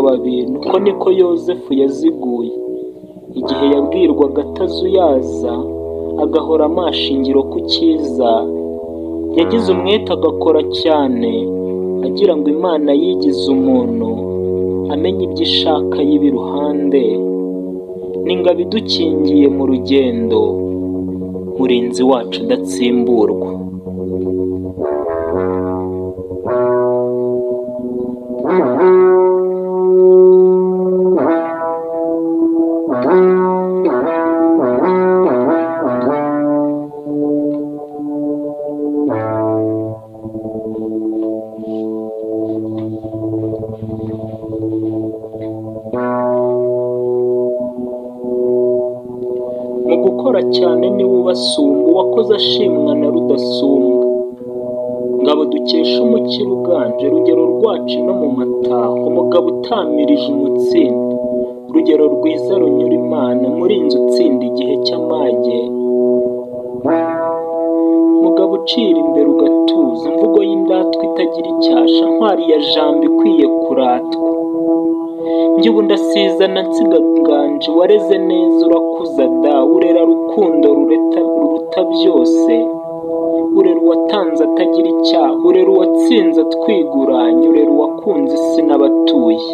bikaba bintu. Uko niko Yozefu yaziguye igihe yabwirwaga atazuyaza, agahora amashingiro ku cyiza. Yagize umwete agakora cyane, agira ngo Imana yigize umuntu, amenye ibyo ishaka yibe iruhande. Ni ingabo idukingiye mu rugendo, murinzi wacu udatsimburwa. Mu gukora cyane niwe ubasumba, uwakoze ashimwa na Rudasumbwa. Ngabo dukesha umukiro uganje, rugero rwacu no mu mataho, umugabo utamirije umutsindo, rugero rwiza runyura Imana, murinzi utsinda igihe cy'amage, mugabo ucira imbere ugatuza, imvugo y'indatwa itagira icyasha, ntwari ya jambo ikwiye kuratwa. Njye ubu ndasizana nsiga nganje, wareze neza urakuza da, urera rukundo ruruta byose, urera uwatanze atagira icyaha, urera uwatsinze atwiguranye, urera uwakunze isi n'abatuye.